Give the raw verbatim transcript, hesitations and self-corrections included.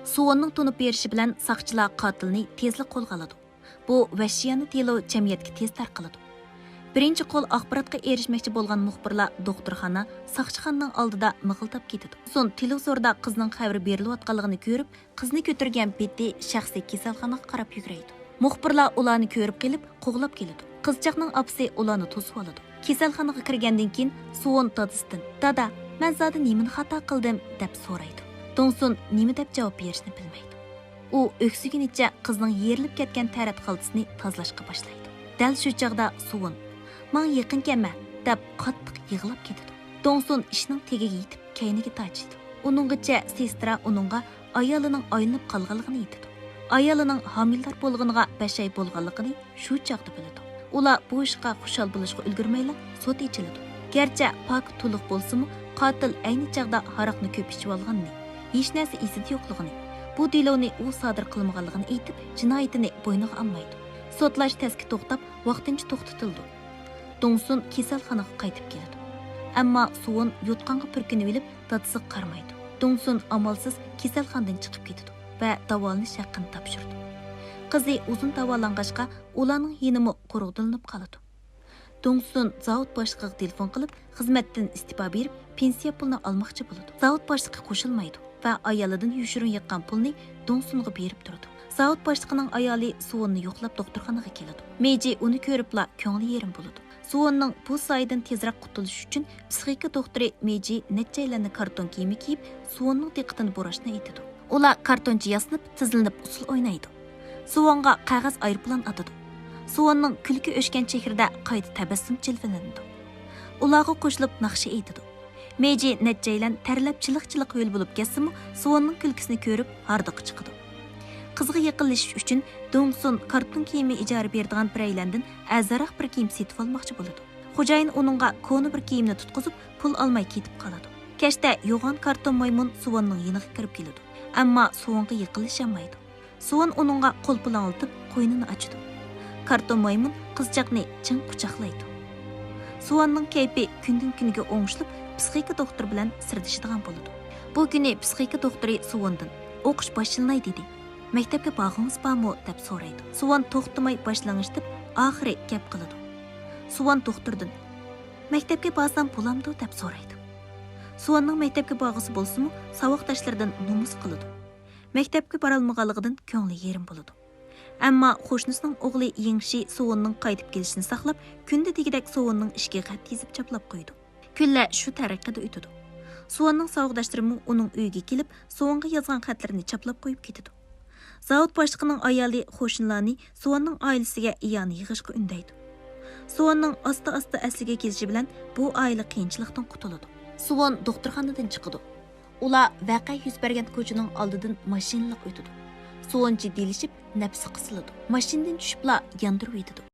سۇۋوننىڭ تونۇپ بېرىشى بىلەن ساقچىلار قاتىلنى تېزلا قولغا ئالىدۇ. بۇ ۋەھشىيانە دېلو جەمئىيەتكە تېز تارقىلىدۇ. بىرىنچى قول ئاخباراتقا ئېرىشمەكچى بولغان مۇخبىرلار دوختۇرخانا، ساقچىخانىنىڭ ئالدىدا مىغىلداپ كېتىدۇ. سون تېلېۋىزوردا قىزنىڭ خەۋىرى بېرىلىۋاتقانلىقىنى كۆرۈپ، قىزنى كۆتۈرگەن بېتى شەخسىي كېسەلخانىغا قاراپ يۈگۈرەيدۇ. مۇخبىرلار ئۇلارنى كۆرۈپ قېلىپ، قوغلاپ كېلىدۇ. قىزچاقنىڭ ئاپىسى ئۇلارنى توسۇۋالىدۇ. كېسەلخانىغا كىرگەندىن كېيىن، سۇۋون دادىسىدىن، «دادا، مەن زادى نېمىنى خاتا قىلدىم؟» دەپ سورايدۇ. دۇڭسۇن نېمە دەپ جاۋاب بېرىشنى بىلمەيدۇ. ئۇ ئۆكسۈگىنىچە قىزنىڭ يېرىلىپ كەتكەن تەرەت خالتىسىنى تازىلاشقا باشلايدۇ. دەل شۇ چاغدا سۇۋون، «ماڭا يېقىن كەلمە!» دەپ قاتتىق يىغلاپ كېتىدۇ. دۇڭسۇن ئىشنىڭ تېگىگە يېتىپ، كەينىگە تارتىشىدۇ. ئۇنىڭغىچە سېسترا ئۇنىڭغا ئايالىنىڭ ئايلىنىپ قالغانلىقىنى ئېيتىدۇ. ئايالىنىڭ ھامىلىدار بولغىنىغا بەش ئاي بولغانلىقىنى شۇ چاغدا بىلىدۇ. ئۇلار بۇ ئىشقا خۇشال بولۇشقا ئۈلگۈرمەيلا سوت ئېچىلىدۇ. گەرچە پاكىت تولۇق بولسىمۇ، قاتىل ئەينى چاغدا ھاراقنى كۆپ ئىچىۋالغىنىنى، ھېچنەرسە ئېسىدە يوقلۇقىنى، بۇ دېلونى ئۇ سادىر قىلمىغانلىقىنى ئېيتىپ، جىنايىتىنى بوينىغا ئالمايدۇ. سوتلاش تەسكە توختاپ، ۋاقتىنچە توختىتىلىدۇ. دۇڭسۇن كېسەلخانىغا قايتىپ كېلىدۇ. ئەمما سۇۋون يوتقانغا پۈركىنىۋېلىپ، دادىسىغا قارىمايدۇ. دۇڭسۇن ئامالسىز كېسەلخانىدىن چىقىپ كېتىدۇ ۋە داۋالىنىش ھەققىنى تاپشۇرىدۇ. قىزى ئۇزۇن داۋالانغاچقا، ئۇلارنىڭ يېنىمۇ قورغىدىلىنىپ قالىدۇ. دۇڭسۇن زاۋۇت باشلىقىغا تېلېفون قىلىپ، خىزمەتتىن ئىستېپا بېرىپ، پېنسىيە پۇلىنى ئالماقچى بولىدۇ. زاۋۇت باشلىقى قوشۇلمايدۇ ۋە ئايالىدىن يوشۇرۇن يىغقان پۇلنى دۇڭسۇنغا بېرىپ تۇرىدۇ. زاۋۇت باشلىقىنىڭ ئايالى سۇۋوننى يوقلاپ دوختۇرخانىغا كېلىدۇ. مېيجى ئۇنى كۆرۈپلا كۆڭلى يېرىم بولىدۇ. سۇۋوننىڭ بۇ سايىدىن تېزرەك قۇتۇلۇشى ئۈچۈن پسىخىكا دوختۇرى مېيجى نەچچەيلەننى كارتون كىيىمى كىيىپ، سۇۋوننىڭ دىققىتىنى بۇراشنى ئېيتىدۇ. ئۇلار كارتونچە ياسىنىپ، تىزلىنىپ ئۇسسۇل ئوينايدۇ. سۇۋونغا قەغەز ئايروپىلان ئاتىدۇ. سۇۋوننىڭ كۈلكە ئۆچكەن چېھرىدە قايتا تەبەسسۇم جىلۋىلىنىدۇ. ئۇلارغا قوشۇلۇپ ناخشا ئېيتىدۇ. مېيجى نەچچەيلەن تەرلەپ چىلىق-چىلىق ھۆل بولۇپ كەتسىمۇ، سۇۋوننىڭ كۈلكىسىنى كۆرۈپ ھاردۇقى چىقىدۇ. قىزغا يېقىنلىشىش ئۈچۈن دۇڭسۇن كارتون كىيىمى ئىجارە بېرىدىغان بىرەيلەندىن ئەرزانراق بىر كىيىم سېتىۋالماقچى بولىدۇ. خوجايىن ئۇنىڭغا كونا بىر كىيىمنى تۇتقۇزۇپ، پۇل ئالماي كېتىپ قالىدۇ. كەچتە يوغان كارتون مايمۇن سۇۋوننىڭ يېنىغا كىرىپ كېلىدۇ. ئەمما سۇۋونغا يېقىنلىشالمايدۇ. سۇۋون ئۇنىڭغا قول پۇلاڭلىتىپ، قوينىنى ئاچىدۇ. كارتون مايمۇن قىزچاقنى چىڭ قۇچاقلايدۇ. سۇۋوننىڭ كەيپى كۈندىن-كۈنگە ئوڭشىلىپ، پسىخىكا دوختۇرى بىلەن سىردىشىدىغان بولىدۇ. بۇ كۈنى پسىخىكا دوختۇرى سۇۋوندىن، «ئوقۇش باشلىناي» دېدى. «مەكتەپكە بارغۇڭىز بارمۇ؟» دەپ سورايدۇ. سۇۋون توختىماي باشلانغۇچ دەپ ئاخىرى گەپ قىلىدۇ. سۇۋون دوختۇردىن، «مەكتەپكە بارسام بولامدۇ؟» دەپ سورايدۇ. سۇۋوننىڭ مەكتەپكە بارغۇسى بولسىمۇ، ساۋاقداشلىرىدىن نومۇس قىلىدۇ. مەكتەپكە بارالمىغانلىقىدىن كۆڭلى يېرىم بولىدۇ. ئەمما قوشنىسىنىڭ ئوغلى يىڭشى سۇۋوننىڭ قايتىپ كېلىشىنى ساقلاپ، كۈندە دېگۈدەك سۇۋوننىڭ ئىشىكىگە خەت يېزىپ چاپلاپ قويىدۇ. كۈنلەر شۇ تەرىقىدە ئۆتىدۇ. سۇۋوننىڭ ساۋاقداشلىرىمۇ ئۇنىڭ ئۆيىگە كېلىپ، سۇۋونغا يازغان خەتلىرىنى چاپلاپ قويۇپ كېتىدۇ. زاۋۇت باشلىقىنىڭ ئايالى قوشنىلارنى سۇۋوننىڭ ئائىلىسىگە ئىئانە يىغىشقا ئۈندەيدۇ. سۇۋوننىڭ ئاستا-ئاستا ئەسلىگە كېلىشى بىلەن بۇ ئائىلە قىيىنچىلىقتىن قۇتۇلىدۇ. سۇۋون دوختۇرخانىدىن چىقىدۇ. ئۇلار ۋەقە يۈز بەرگەن كوچىنىڭ ئالدىدىن ماشىنىلىق ئۆتىدۇ. سۇۋون جىددىيلىشىپ، نەپىسى قىسىلىدۇ. ماشىنىدىن چۈشۈپلا ياندۇرۇۋېتىدۇ.